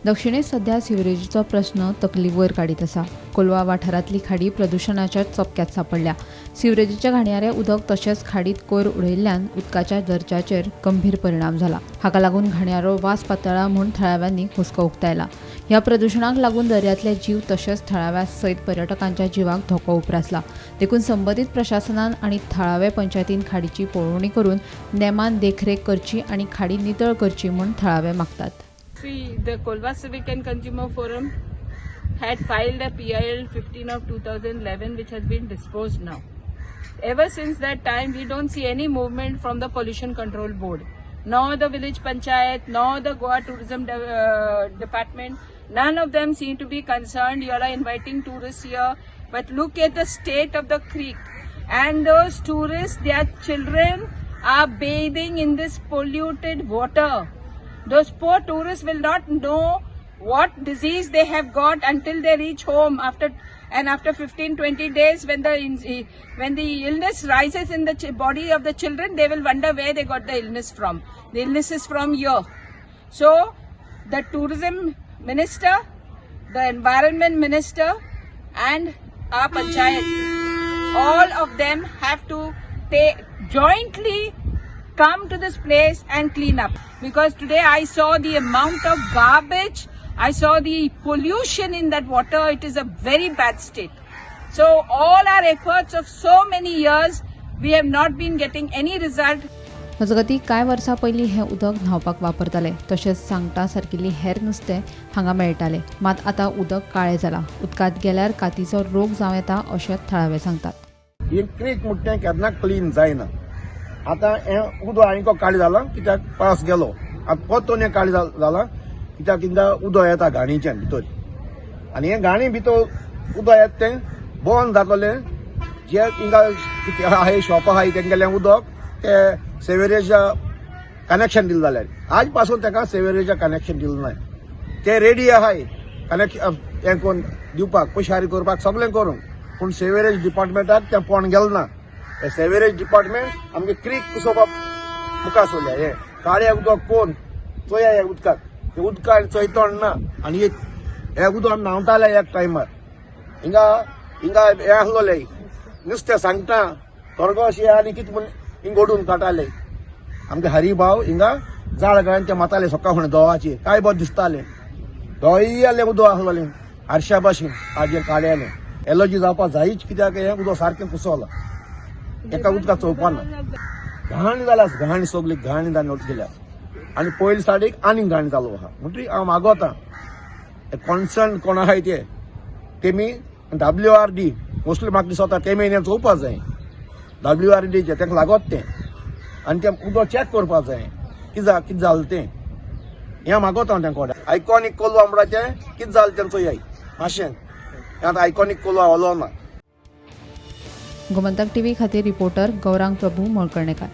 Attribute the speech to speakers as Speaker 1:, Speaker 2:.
Speaker 1: दक्षिणेत सध्या सिवरेजीचो प्रस्न तकली वयर काडीत आसा. कोलवा वाठारांतली खाडी प्रदुशणाच्या चपक्यांत सांपडल्या. सिवरेजीच्या घाणयारें उदक तशेंच खाडीत कोयर उडयल्ल्यान उदकाच्या दर्जाचेर गंभीर परिणाम जाला. हाका लागून घाणयारो वास पातळ्ळा म्हूण थळाव्यांनी हुस्को उक्तायला. ह्या प्रदुशणाक लागून दर्यांतले जीव तशेंच थळाव्या सयत पर्यटकांच्या जिवाक धोको उप्रासला. देखून संबंदीत प्रशासनान आनी थळावे पंचायतीन खाडीची पळोवणी करून नेमान देखरेख करची आनी खाडी नितळ करची म्हूण थळावे मागतात.
Speaker 2: See, the Kolwa Civic and Consumer Forum had filed a PIL 15 of 2011, which has been disposed now. Ever since that time, we don't see any movement from the Pollution Control Board, nor the village panchayat, nor the Goa Tourism Department. None of them seem to be concerned. You all are inviting tourists here, but look at the state of the creek. And those tourists, their children are bathing in this polluted water. Those poor tourists will not know what disease they have got until they reach home after and after 15 20 days, when the illness rises in the body of the children, they will wonder where they got the illness from. The illness is from here. So the tourism minister, the environment minister and our panchayat, all of them have to take jointly come to this place and clean up, because today I saw the amount of garbage, I saw the pollution in that water. It is a very bad state. So all our efforts of so many years, we have not been getting any result.
Speaker 1: मजगतीं, कांय वर्सां पयलीं हें उदक न्हांवपाक वापरताले. तशेंच सांगटां सारकिल्ली हेर नुस्तें हांगा मेळटालें. मात आतां उदक काळें जालां. उदकांत गेल्यार कातीचो रोग जावं येता अशें थळावे सांगतात.
Speaker 3: ही क्रीक म्हणटा तें केन्ना क्लीन जायना. आतां हें उदक आनीको काळें जालां कित्याक पावस गेलो. आतां परतून हें काळें जालां कित्याक हिंगा उदक येता घाणीच्यान भितर आनी हें घाणी भितर उदक येता तें बंद जातलें. जे हिंगा कितें आहाय, शॉपां आहाय, तेंगेलें उदक ते सेवरेज कनेक्शन दिलें जाल्यार आज पासून ताका सेवरेजा कनेक्शन दिलें ना. ते रेडी आहाय कनेक्शन हें करून दिवपाक, पयशे करपाक, सगळें करूंक, पूण सेवरेज डिपार्टमेंटाक तें पोण गेलें ना. हे सेवरेज डिपार्टमेंट आमगे क्रीक कुसोवपाक मुखार सरल्या. हे काळें उदक कोण चोया. हे उदकाक, हे उदकाक चोयतोण ना. आनी एक हे उदक आमी न्हांवताले एक टायमार. हिंगा हिंगा हे आसलोले नुस्तें, सांगता, तोरगोश आनी कितें म्हूण हिंग ओडून काडटाले. आमगे हरिभाव हिंगा जाळ घालून ते माताले सकाळ फुडें दोवाची. काय बरें दिसतालें, दोयालें उदक आसलोलें आरशा भाशेन. आज हें काळ्यालें. एलर्जी जावपाक जायच कित्याक हें उदक सारकें कुसवलां. एका उदकाक चोवपा ना. घाण जाल्या, घाण, सगळी घाण जावन गेल्या आनी पयले साडीक आनीक घाण जालो आहा. म्हणटकीर हांव मागोता, कॉन्सर्न कोण आहाय ते तेमी डब्ल्यू आर डी मोस्टली म्हाका दिसता तेमी हें चोवपा जाय. डब्ल्यू आर डीचे तांकां लागत तें आनी तें उदक चॅक करपा जाय, कितें जालें तें. हें मागोता हांव तेंका. आयकॉनीक कोलवा म्हणटा तें कितें जालें तें चोयाय मातशें. हें आतां आयकॉनीक कोलवा उलो ना.
Speaker 1: गोमंतक टीव्ही खातीर रिपोर्टर गौरांग प्रभू मळकर्णेकार.